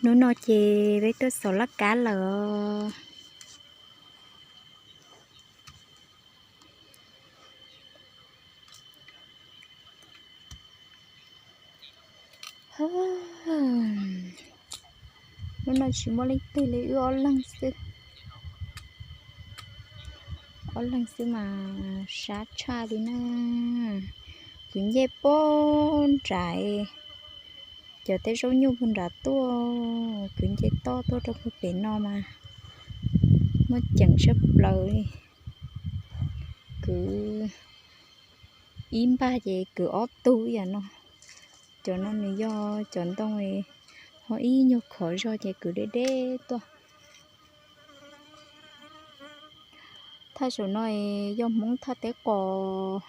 Hnub no ces peb tuaj xov laj kab lawm. Hnub no tsis muaj leej twg li, wb ob leeg xwb. Ob leeg xwb mas sab tshaj li na. Kwv ncej puag nram, cov tej zaub nyuj puag nram tuaj, kwv nce toj tuaj rau puag pem no mas muaj ceem tshaj plaws li. Kwv ib npag ces kwv ob tug ib yam no. Cov no nws yog cov ntoo ho ib nyuag khov zog ces kwv deb deb tuaj. Thaj saum no yog Hmoob thaj teb qos,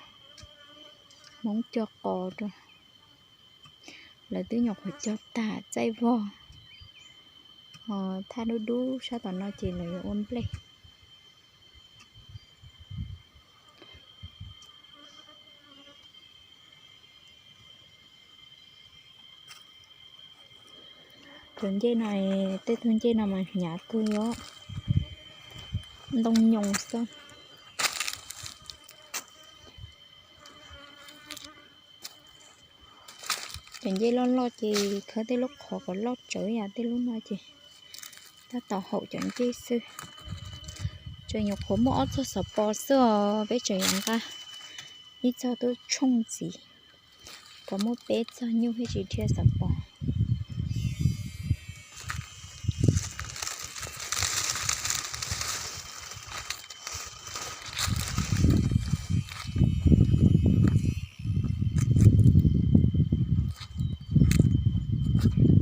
Hmoob cog qos rau. Lawv twb nyuam qhuav cog tag txaij vog, ho thaj dub dub sab tom no ces lawv yuav ua nplej. Cov ncej no, tej tug ncej no mas hnyav kawg li os, ntoo nyoos xwb. Cov ncej loj loj ces khawb tej lub qhov kom loj tsawv yam tej lub no ces tab tom haum cov ncej xwb. Tseem nyuam qhuav muaj ob txog xov pos xwb os, peb tseem yuav nqa ib txog tuaj tshooj ntxiv, kom muaj peb txog nyuj thiaj tsis dhia xov pos.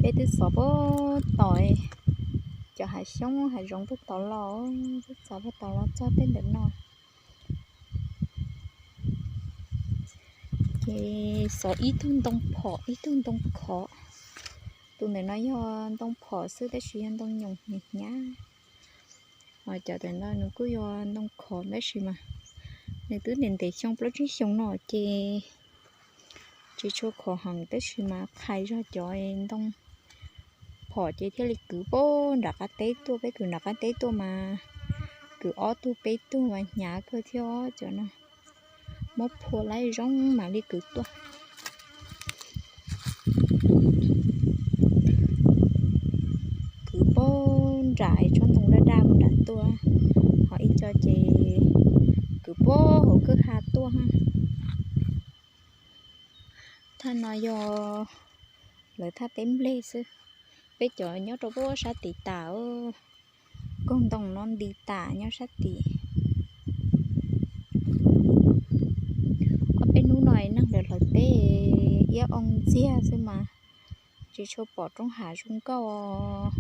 Peb twb xov puag tom cov hav xyoob hav zoov puag tod los, twb xov puag tod los txog tej ntawm no. Ces xov ib tug ntoo phom ib tug ntoo khov. Tus ntawm no yog ntoo phom xwb tab sis yog ntoo nyoos hnyav hnyav. Ho cov ntawm no nws kuj yog ntoo khov tab sis mas nws twb ntev ntev xyoo plaub tsib xyoo no ces tsis tshua khov heev tab sis mas qhais zog cov ntoo phom ces thiaj li kwv puag nram qab teb tuaj, peb kwv nram qab teb tuaj mas kwv ob tug peb tug mas hnyav kawg thiab cov no. Muab phua laib zoo mam li kwv tuaj. Kwv puag nram tsob ntoo daj daj mus nram tuaj, ho ib co ces kwv puag hauv kwj ha tuaj. Thaj no yog lawv thaj teb nplej xwb. Peb cov nyob rau puag sab tid tas, koog ntoo no nti tas nyob sab tid. Ob peb hnub no neeg lawv hlawv teb iab oo ntxiag xwb mas tsis tshua pom roob hav zoo nkauj.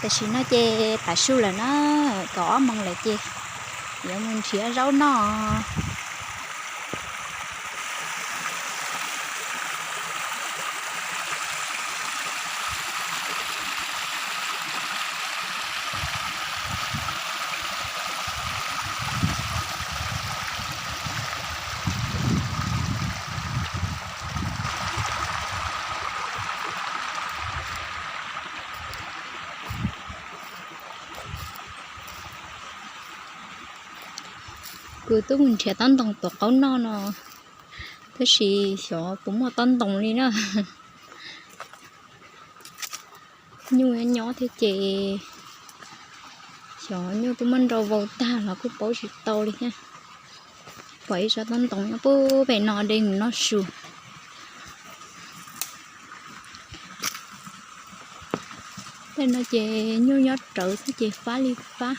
Tam sim no ces tav su lawm na, kaum ob moos lawm ces yuav mus nrhiav zaub noj. Kuv twb mus nrhiav tob ntoo tuav qaub noj no, tab sis xyov puas muaj tob ntoo li na. Nyuj nyob thiab ces xyov nyuj twb muab nrau vau tag los kuj paub tsis tau li thiab. Pom ib tsob tob ntoo nyob pub pem no de mus noj su. Tej no ces nyuj nyob rawv xwb ces fab li fab.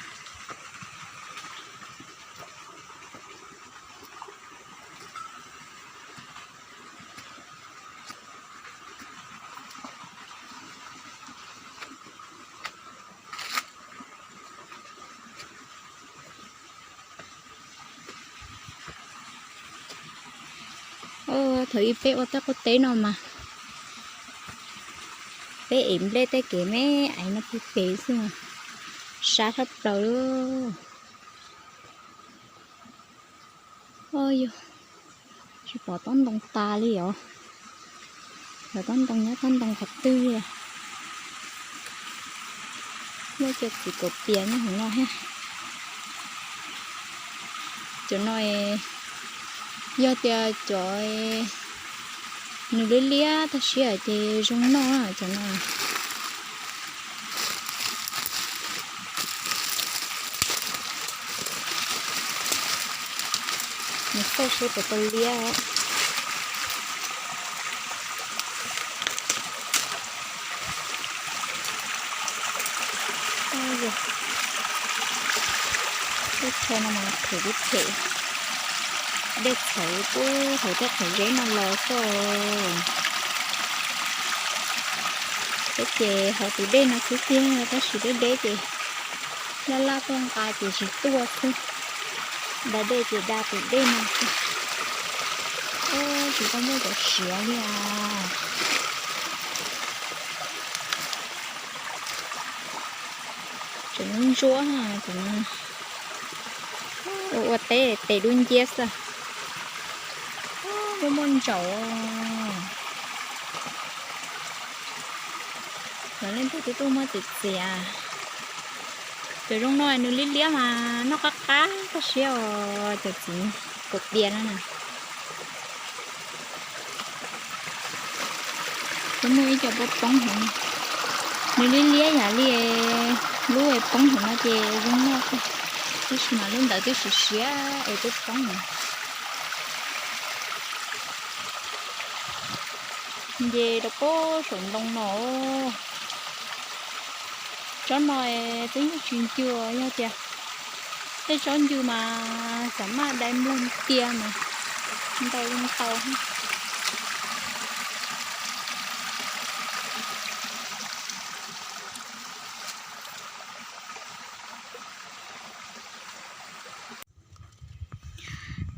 Thaum ub peb ua teb qaum teb no mas peb ev nplej tej kev me aiv no pub pem xwb, sab tshaj plaws li. Yog tsis pom tob ntoo tas li os. Cov tob ntoo nyob tob ntoo qhov twg li. Muaj cov txiv kaum pias nyob hauv no thiab. Cov no yog tias cov nws liab liab tag siab ces zoo noj cov no. Nws xauj seb puas tau liab. Teb chaws no mas phem li phem, dej txhawv pub hauv tej qhov zeb no los xwb. Peb ces hauv tus dej no xwb tiag, tab sis deb deb ces laj laj tuaj nqa ces tsis tuaj xwb. Da dej ces da tus dej no xwb. Tsis tau muaj cov siav li os. Tseem ntsuab, ua teb tes dub nciab xwb. Muaj muaj ntsaum. Lawv leej twg twb tuaj muab txiav txiav. Cov zoo no nws liab liab mas noj qab qab tag siab os, cov txiv kaum pias no na. Twb muaj ib co poob poob heev, nws liab liab yam li lub poob heev no ces zoo noj, tab sis mas lub ntawd twb siav siav es twb poob heev. Nce rau pem saum ntoo no. Tsob no twb yeej tsis ncw, yog tias tej tsob ncw mas xav maj dai muag tiag mas ntau ntau.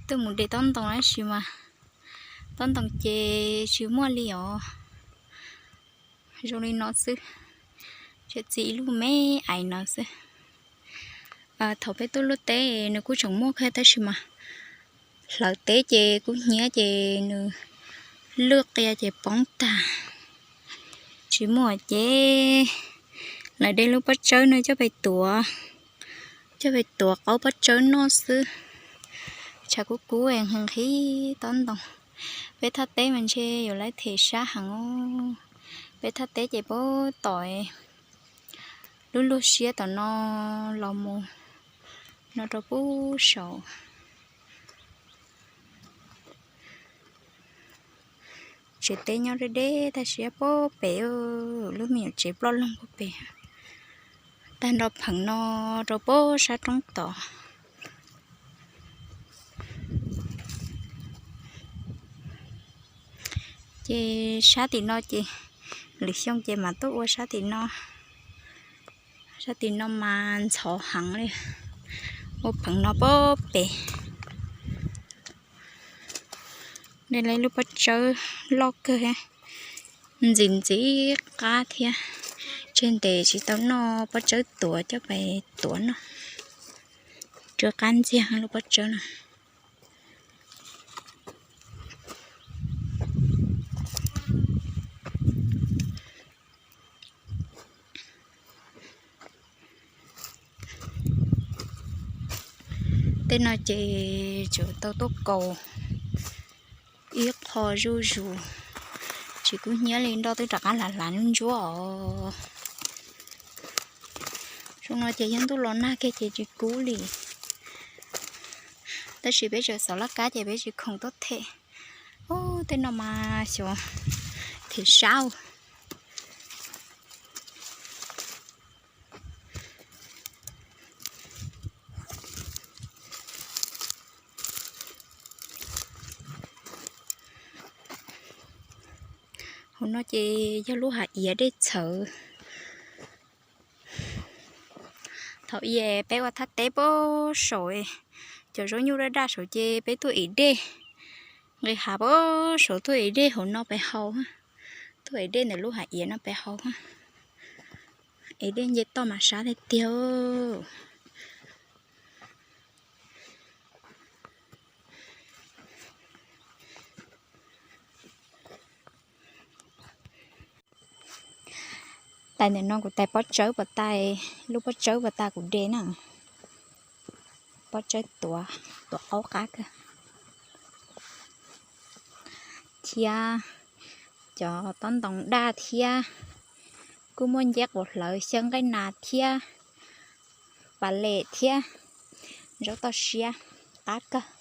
Tuaj mus de tob ntoo tab sis mas tob ntoo ces tsis muaj li os. Zoo li no xwb, tseem txi ib lub me aiv no xwb. Thaum peb tuaj luaj teb nws kuj tseem muaj kawg tab sis mas hlawv teb ces kub hnyiab ces nws lwj qia ces poob tag. Tsis muaj ces lawv de lub pob tsawb no coj pem tuav, coj pem tuav qaub pob tsawb noj xwb. Tshav kub kub nqhis nqhis tob ntoo. Peb thaj teb mas ntshe yuav laib them sab heev. Peb thaj teb ces puag tom lub luag siab tom no los mus no rau puag saud. Tsev teb nyob deb deb tag siab puag pem, lub me nyuam tsev ploj loog puag pem. Tag nrho pheem no rau puag sab roob tod. Ces sab tim no ces lwm xyoo ces mam tuaj ua sab tim no. Sab tim no mas ntxhov heev li, ua pheem no puag pem. De lub pob tsawb loj kawg, ntxim ntxim qab thiab. Tseg ntes tsis tau noj, pob tsawb tuav coj pem tuav noj. Tsw qab ntxiag lub pob tsawb no. Tej no ces tseem tau tuaj kaus ib qho zuj zus, tsis kub hnyiab li, nroj twb rov qab hlav hlav ntsuab os. Zoo no ces yog ntuj los nag kiag ces tsis kub li. Tab sis peb tseem xov laj kab ces peb tsis khoom tuaj them. Ub, tej no mas xyov them sab. Hauv no ces yog lub hav iav dej txhawv. Thaum i peb ua thaj teb puag saum, cov zaub nyuj daj daj saud ces peb tuaj ev dej. Nqis hav puag saud tuaj ev dej hauv no pem haus, tuaj ev dej ntawm lub hav iav no pem haus. Ev dej nce toj mas sab tiag tiag. Tais ntawm no kuv tais pob tsawb puas tas, lub pob tsawb puas tas kuv de na. Pob tsawb tuav, tuav qaub qab kawg. Thiab cov tob ntoo daj thiab, kuj muaj nceb quav hlawv xyaw nqaij nas thiab, pas lem thiab, zaub toj siab, qab kawg.